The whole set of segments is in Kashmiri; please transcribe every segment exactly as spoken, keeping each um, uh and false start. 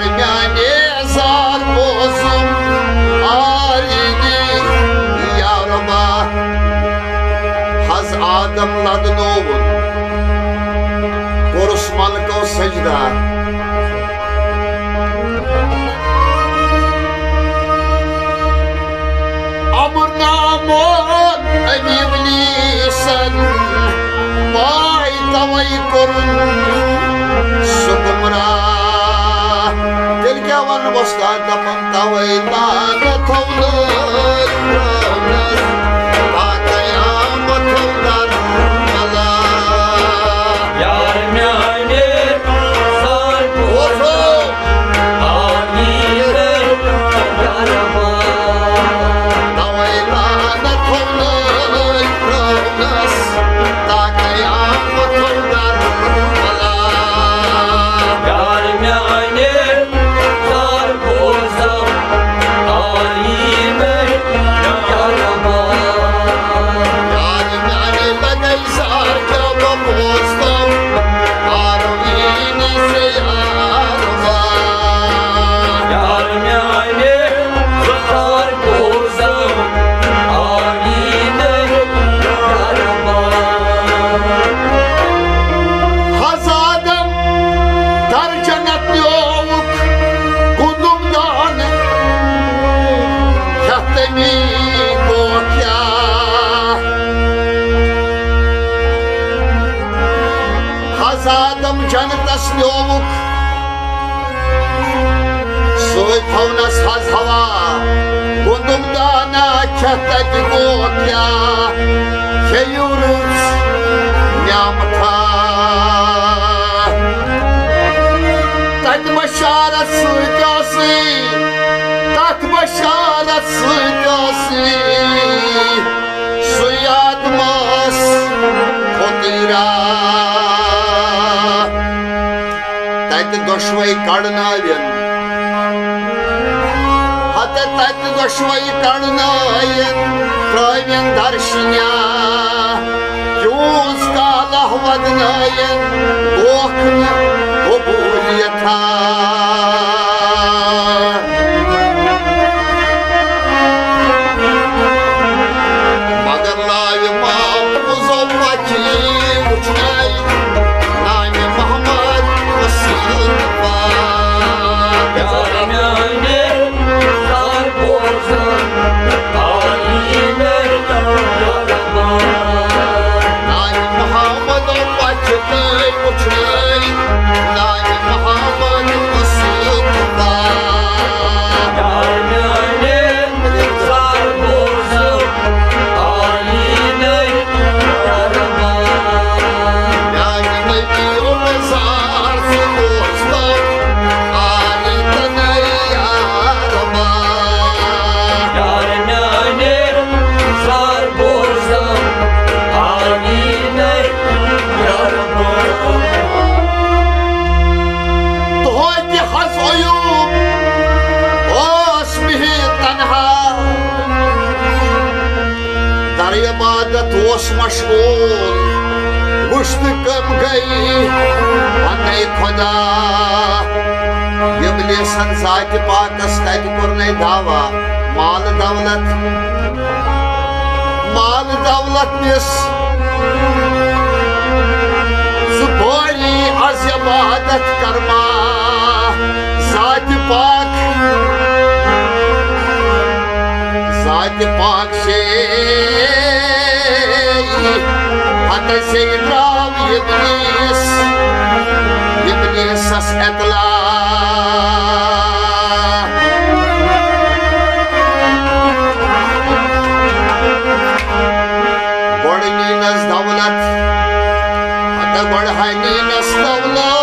میانہِ زار بوزُم آرینی یا ربا۔ حض آدم لدنووُن، کوٚرُس ملکو سجدہ۔ امر نامو ابلیسن پاے توے کوٚرُن سُہ گمراہ۔ تیٚلہِ کیٛاہ وَنہٕ وۄستاد؟ دَپان توے لعنت تھوٚونَس، باقٕے آمُت تھوٚو درملا۔ یار میانہِ سر اوہو۔ آمین۔ توے لعنت تھوٚونَے ترٛٲونَس، تاکے آمُت تھوٚو درملا۔ یار میانہِ سر بوزم، آمین۔ یار میانہِ لگے سر کیٛاہ بوزم، آمین۔ یار میانہِ سر بوزم، آمین۔ حض آدم در جنت نیوک گُدُم دانہٕ کھٮ۪تھ تٔمی گوٚو کیٛاہ؟ حض آدم جنتس نیوک سۭتۍ تھونس حض ہوا۔ گُدُم دانہٕ کھٮ۪تھ تتہِ گوٚو کیٛاہ؟ کھیٚیِو رٕژ نعمتھا۔ تتہِ بشارت سۭتۍ ٲسٕے، تتھ بشارت سۭتۍ ٲسٕے سُے آدمس خۄدٕرا۔ تتہِ دۄشوے کڑنٲوِن۔ ہتہٕ تتہِ دۄشوے کڑنٲوِن، ترٲوِن درشنیا۔ یوٗز کالہ ودنٲوِن، گوکھ نہٕ قبوٗلیتھا۔ مگر لاوِ محفوظو وکی وُچھنَے نامِ محمد مصطفیٰ۔ یار میانہِ سر بوزن آیینَے یار نامِ محمد وکی وُچھنَے نامِ محمد مصطفیٰ۔ یار میانہِ سر بوزن آیینَے یار میانہِ نبی رخسار سُہ بوزن آیینَے یار یار میانہِ سر بوزن آیینَے یار۔ توتہِ حض ایوب اوس بِہِتھ تنہا، در عبادت اوس مشغول، وُچھ تہٕ کٔم گٔے پنے خدا۔ ابلیسن ذاتِ پاکس تتہِ کوٚرنے دعویٰ مال دولت، مال دولت نِس زٕ بٲری از عبادت کرما ذاتِ پاک، ذاتِ پاک سے پتہٕ سے درٛاو ابلیس، ابلیسس اطلاع۔ گۄڈٕ نِنَس دولت، ہتہٕ گۄڈٕ ہا نِنَس دولت،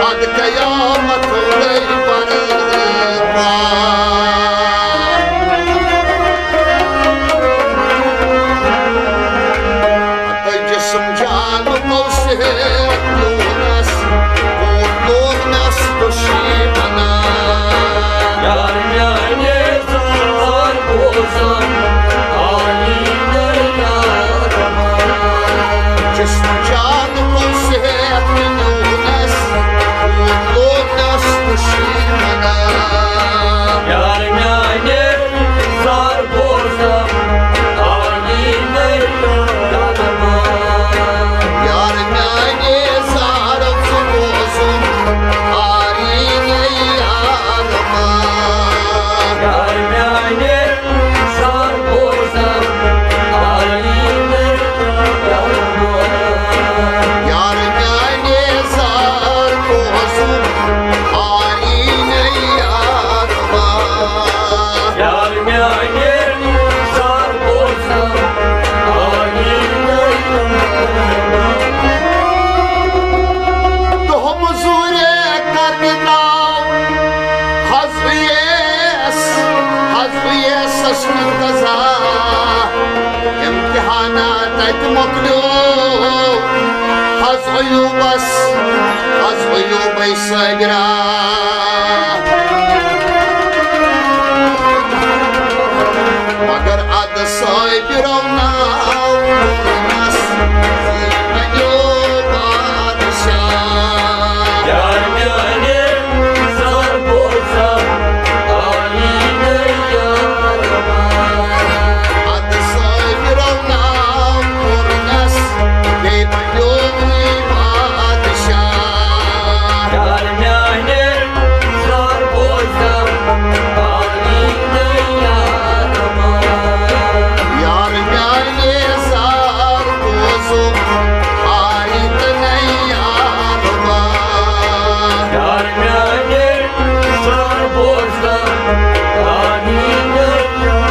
اَدٕ قیامت گٔے برپا۔ ہتہٕ جسم جان گوٚو صحت لوٗنَس، کوٗت لوٗنَس خوشی بنا۔ یار میانہِ سر بوزن آیینَے یار جسم جان گوٚو صحت لوٗنَس۔ مۄکلیو حض ایوبس، حض ایوبے صابرا۔ مگر ادٕ صابرو ناو کوٚرنس، بنیو بادشاہ۔ یار میانہِ سرپوشا، عالی یار۔ ادٕ صابرو ناو کوٚرنس، بیٚیہِ بنیووٕے بادشاہ۔ یار میانہِ سرپوشا، عالی یار۔ یار میانہِ سرپوشا، عالی یار۔ یار میانہِ سرپوشا، عالی یار۔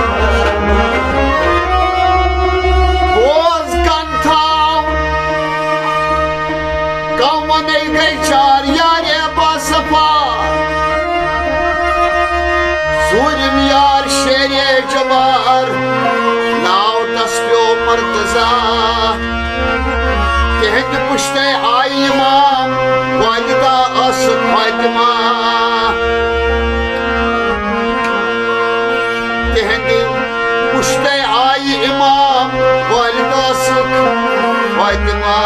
بوز کن تھاو، قومن گٔے چار یارِ باصفا۔ ژوٗرِم یار شیرِ جبار، ناو تس پیوٚو مرتضی۔ تِہنٛدِ پُشتے آیہِ امام، والدہ ٲسٕکھ فاطمہ۔ تِہنٛدِ پُشتے آیہِ امام، والدہ ٲسٕکھ فاطمہ۔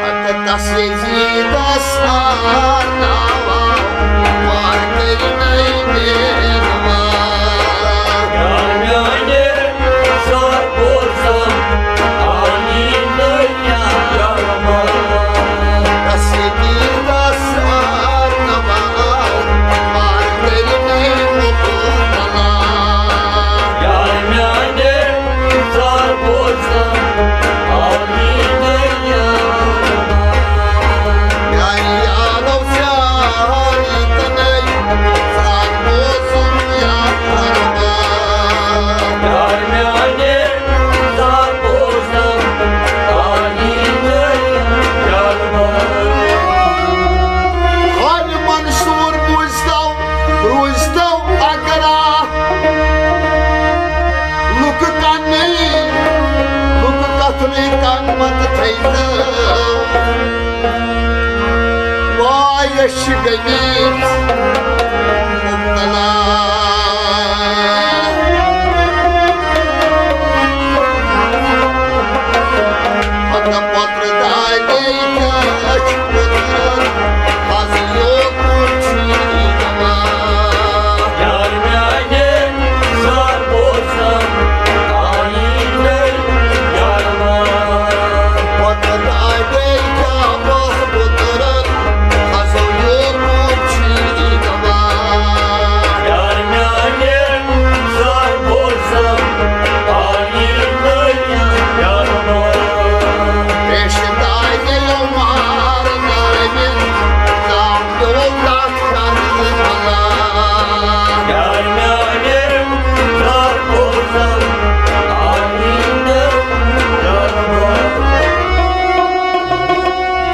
ہتہٕ تس یزیدس آرناوا، وار کٔرۍ نَے بینوا۔ یار میانہِ سرپوشا، عالی یار۔ تس یزیدس آرناوا، وار کٔرۍ نَے مقابلہ۔ یار میانہِ سرپوشا، عالی یار۔ میانہِ یارو شہادتنَے، سرپوشُم یار۔ یار میانہِ سرپوشا، عالی یار۔ ہر منصور بوزتو، روزتو اگرا۔ لُکہٕ کَنٕے، لُکہٕ کَتھنٕے کَن مَتہٕ تھٲیِو۔ وای، أسۍ چھِ گٔمٕتۍ مُبتلا۔ پَتہٕ پۄترٕ دادے کیٛاہ چھُ پُترَن؟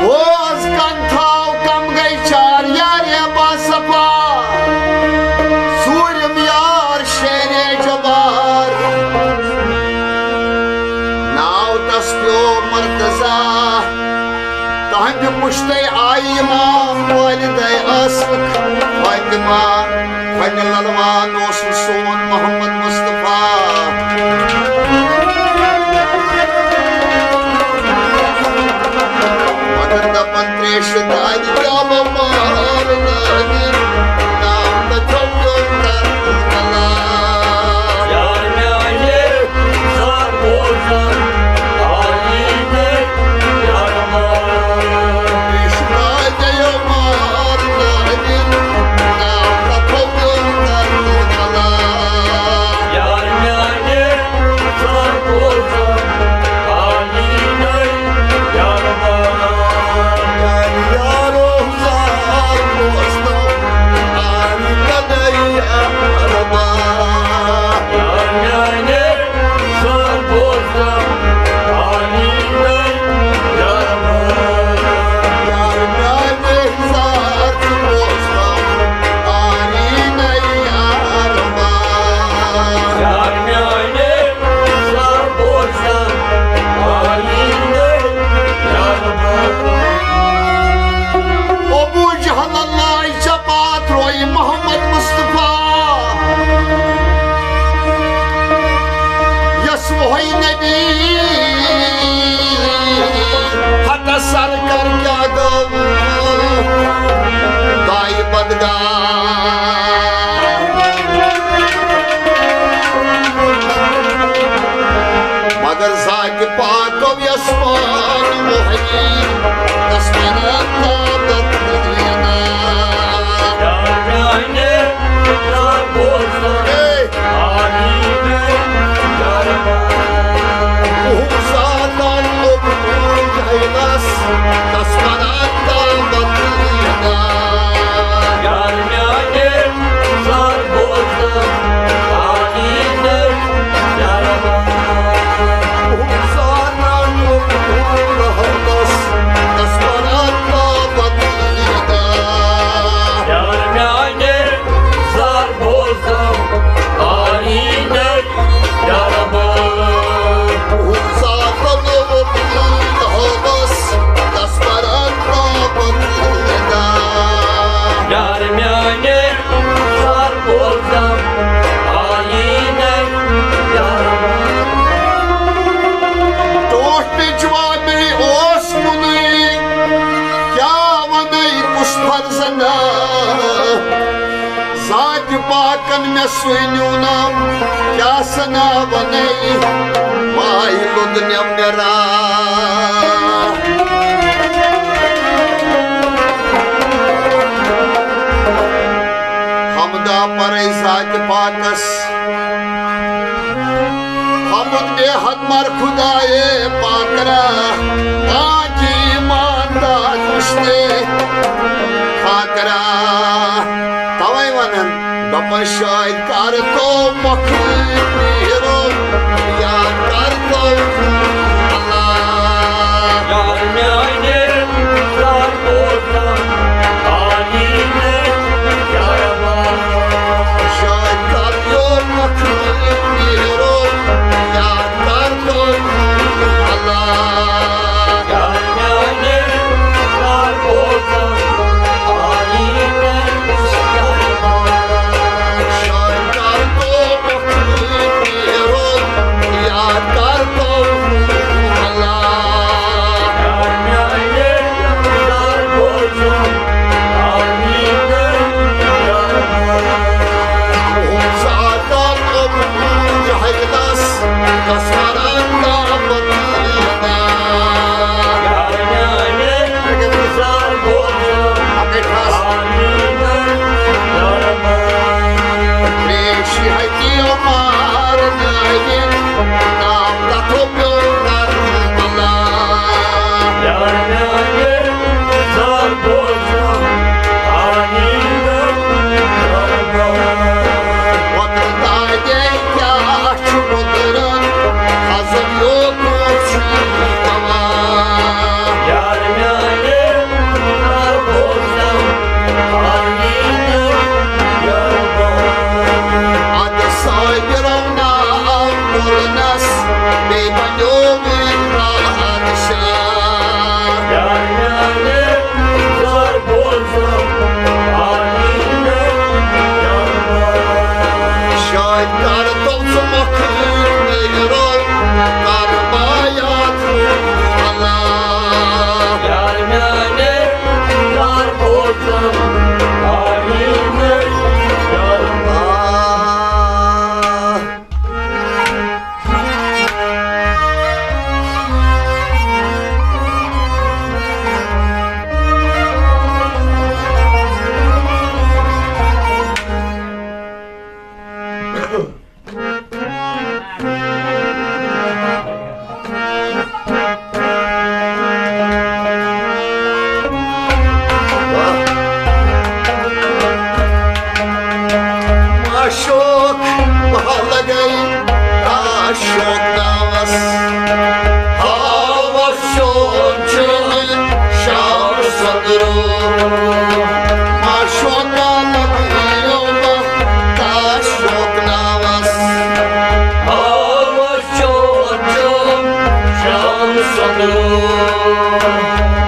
بوز کن تھاو کم گٔے چار یارِ باصفا۔ ژوٗرِم یار شیرِ جبار، ناو تس پیوٚو مرتضی۔ تہنٛدِ پُشتے آیہِ امام، والدے ٲسٕکھ فاطمہ۔ وۄنۍ للوان اوس نہٕ سون محمد مصطفیٰ۔ مگر دپان تریشہِ دادِ کیٛاہ بہٕ مارٕ نٲوِتھ، ناو نہ چھوٚپیو کربلا۔ یار میانہِ سرپوشا، عالی یار۔ اَتہِ پاکو یَس پان وحی، تَس پَنَن عادت دینا۔ یار میانہِ زار بوزم۔ اے! آمین۔ یار بوزم۔ زاتن اوٚبُر جایلَس، تَس پَنَن عادت دینا۔ یار میانہِ زار بوزم۔ آمین۔ یار میانہِ سر بوزم آیینَے یاربا۔ ٹوٹھ پہ جوابی اوس کُنُے، کیٛاہ وَنَے کُس فرزنہ؟ ذاتِ پاکن مےٚ سُے نیونم، کیٛاہ سنا وَنَے، ماے لوٚد مےٚ مِرا۔ حمدا پرے ذاتِ پاکس، حمد بے حد مر خدائے پاکرا، پاکی ایماندار مشتے خاکرا۔ توے ونن دپن شاید کر تو مخلوق پیرو، یا کر تو اللہ۔ یار میانہِ سر بوزم آمین یاربا۔ شاید کر تو مخلوق پیرو، یا کر تو اللہ۔ یار میانہِ سر بوزم آمین یاربا۔ شاید کر تو مخلوق پیرو، یا کر تو اللہ۔ معشوق بہا لگے عاشق ناوس، ہاوس چون چون شام سندرو۔ معشوق لگے عاشق ناوس، ہاوس چون چون شام سندرو۔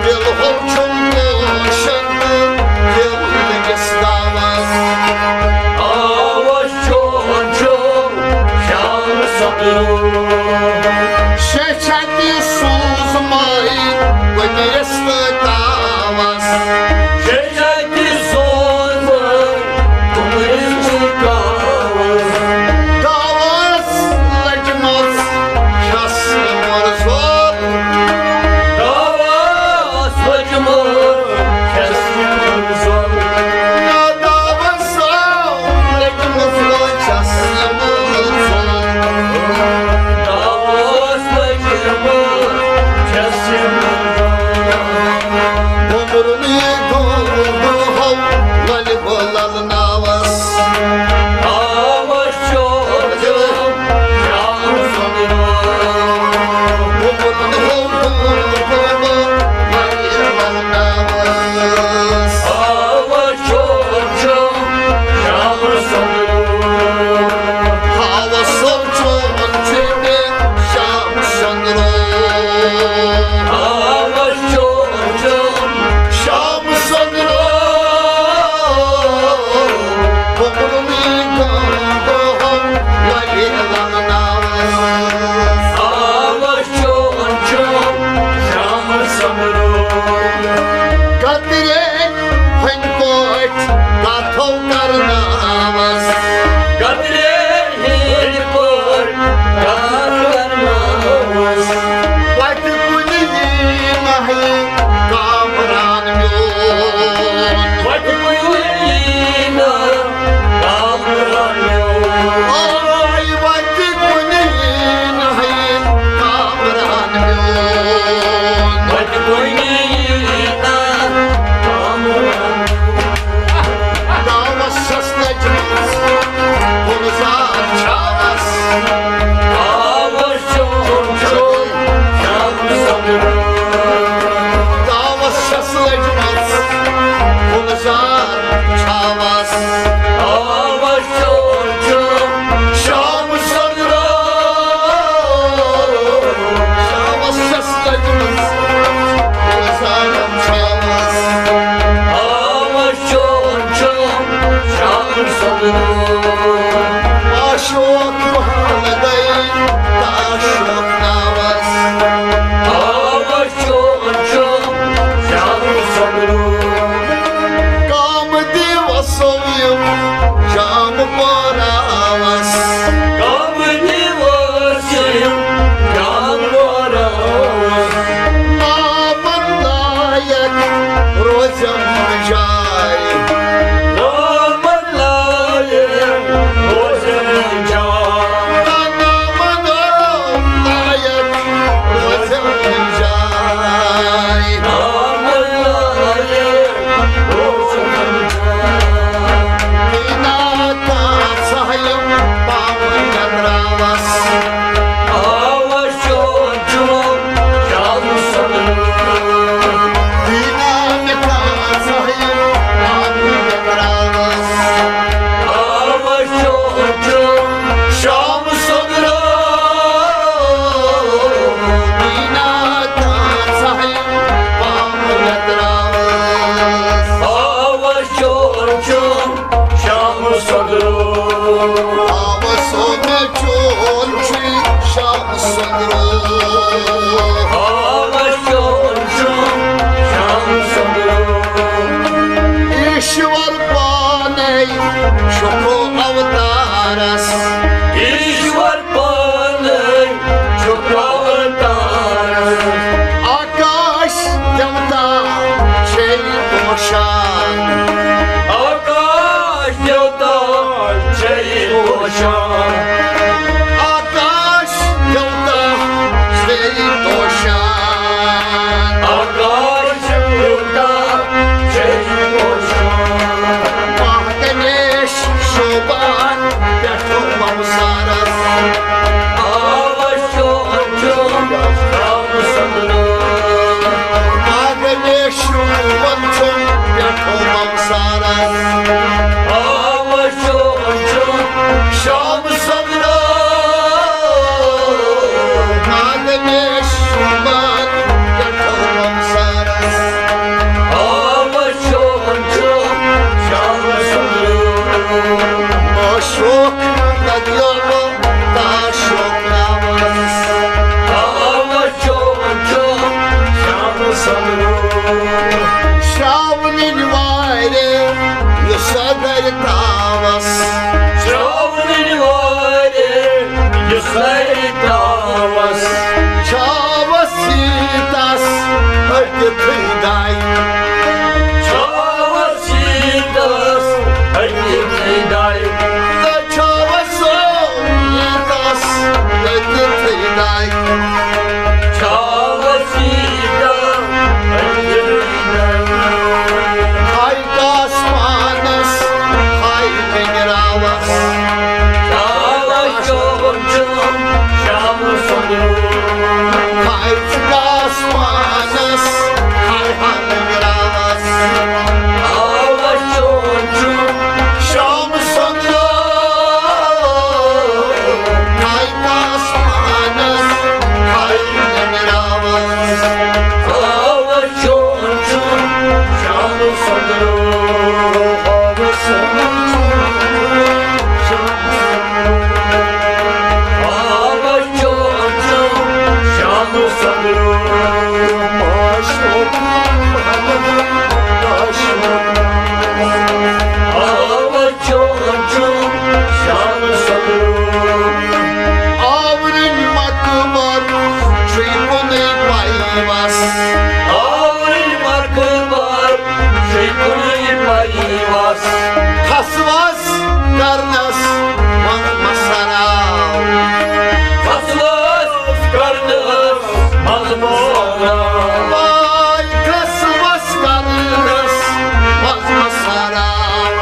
دل ہو چھم کوشن دل لگس ناوس، آوس چون چون شام سدرو۔ شیچھا تہِ سوز مائی قدرس تہٕ تاوس۔ شیچھا تہِ سوز مائی قدرس تہٕ تاوس۔ تاوس لجمس چھس مر وُمرُن گوٚو دۄہَو لَلہِ بہٕ لَلناوَس۔ آوَس چوب چوب شام سُنٛد۔ وُمرُن گوٚو دۄہَو لَلہِ لَلناوَس۔ آوَس چوب چوب شام سُنٛد۔ آوَس چوب چوب شام سُنٛد۔ آوَس چوب چوب شام سُنٛد۔ وُمرُن گوٚو دۄہَو لَلہِ لَلناوَس۔ آوَس چوب چوب شام سُنٛد۔ قطرے ہٕنٛدۍ پٲٹھۍ کَتھو کَرناوَس۔ قطرے ہٕنٛدۍ پٲٹھۍ کَتھو کَرناوَس۔ وَتہِ کُنہِ یی نہٕ یہِ کامران میون۔ وَتہِ کُنہِ یی نہٕ کامران میون۔ آے وَتہِ کُنہِ یی نہٕ یہِ کامران میون۔ وَتہِ کُنہِ یی نہٕ کامران۔ دعوس چھَس لٔجمٕژ گُلزار چھاوَس۔ آوَس چوب چوب شام سُنٛد۔ دعوس چھَس لٔجمٕژ گُلزار چھاوَس۔ آوَس چوب چوب شام سُنٛد۔ شامَس چھَس لٔجمٕژ گُلزار چھاوَس۔ آوَس چوب چوب شام سُنٛد۔ عاشوق محمدے تاشوق ناوَس۔ آوَس چوب چوب شام سُنٛد۔ کام دیوسو یِم شام پوراوَس۔ کام دیوس یِم شام پوراوَس۔ نامن لایق روزم جاے۔ نامن لایق روزم جاے۔ نامن لایق روزم جاے۔ نامن لایق روزم جاے۔ دینا تا سہلم پاون گندراوس۔ آوس چون چون شام سُنٛد۔ دینا مِٹھا سہلم پاون گندراوس۔ آوس چون چون شام سُنٛد۔ دینا تا سہلم پاون گندراوس۔ آوس چون چون شام سُنٛد۔ آوس سونے چون چُے شام سُنٛد۔ آوس چون چون شام سُنٛد۔ ایشور پانے چھُکو اوتارس۔ ایشور پانے چھُکو اوتارس۔ آکاش دیوتا چھے پوشان۔ آکاش دیوتا چھے پوشان۔ آکاش دیوتا چھے پوشان۔ آکاش دیوتا چھے پوشان۔ مہا گنیش شوبان پٮ۪ٹھٕ ومسارس۔ آوس چون چون شام سُنٛد۔ مہا گنیش شوبان چھُ پٮ۪ٹھٕ ومسارس۔ آوس چون چون شام سُنٛد۔ آورٕنۍ مقبر چھُے کُنُے پیوس۔ آورٕنۍ مقبر چھُے کُنُے پیوس۔ کھسوس کرنس منٛز مسراو۔ کھسوس کرنس منٛز مسراو۔ واے کھسوس کرنس منٛز مسراو۔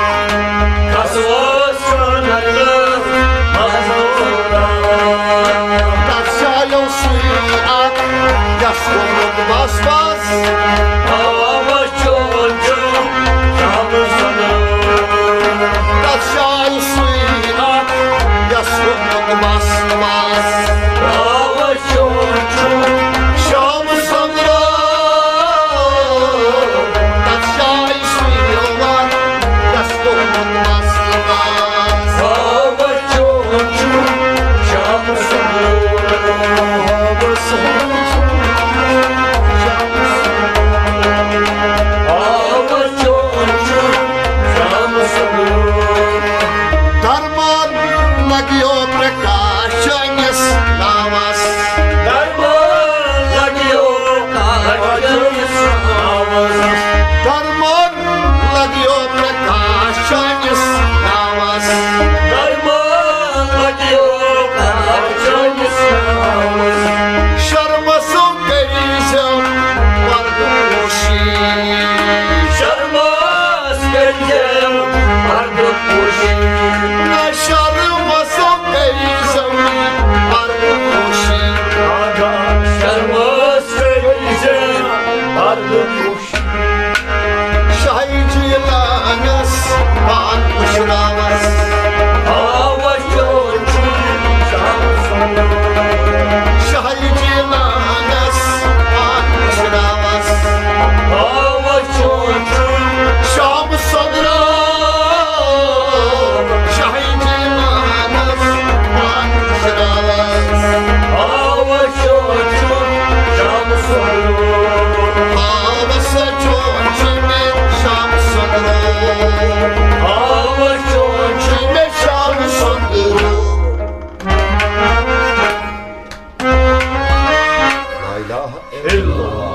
کھسوس کرنس منٛز مسراو۔ تتھ جایو سُے اکھ یس ووٚنمُت بس بس۔ آ، بس چون چھُ شام سنو۔ تتھ جایہِ سُے اکھ یس ووٚنمُت بس بس۔ آ، بس چون چھُ شام سنو۔ تتھ جایہِ سُے اکھ یس ووٚنمُت بس بس۔ آ، بس چون چھُ شام سنو۔ آ، بس چون چھُ شام سنو۔ درمان لگیو پرکاش چٲنِس ناوس۔ درمان لگیو پرکاش چٲنِس ناوس۔ درمان لگیو پرکاش چٲنِس ناوس۔ درمان لگیو پرکاش چٲنِس ناوس۔ شرمہٕ سُنٛد کٔرۍ زٮ۪و پردٕ پوشی۔ شرمس کٔرۍ زٮ۪و پردٕ پوشی۔ نہ شرمس کٔرۍ زٮ۪و پردٕ پوشی۔ شرمس کٔرۍ زٮ۪و پردٕ پوشی۔ شاہی جیلانس پان پُشراوس۔ آ، وۄنۍ چون چھُ شام سنو۔ شاہی جیلانس پان پُشراوس۔ آ، وۄنۍ چون چھُ شام سنو۔ شاہی جیلانس پان پُشراوس۔ آ، وۄنۍ چون چھُ شام سنو۔ آ، وۄنۍ چون چھُ مےٚ شام سنو۔ آ، وۄنۍ چون چھُ مےٚ شام سنو۔ لا الہ الا اللہ۔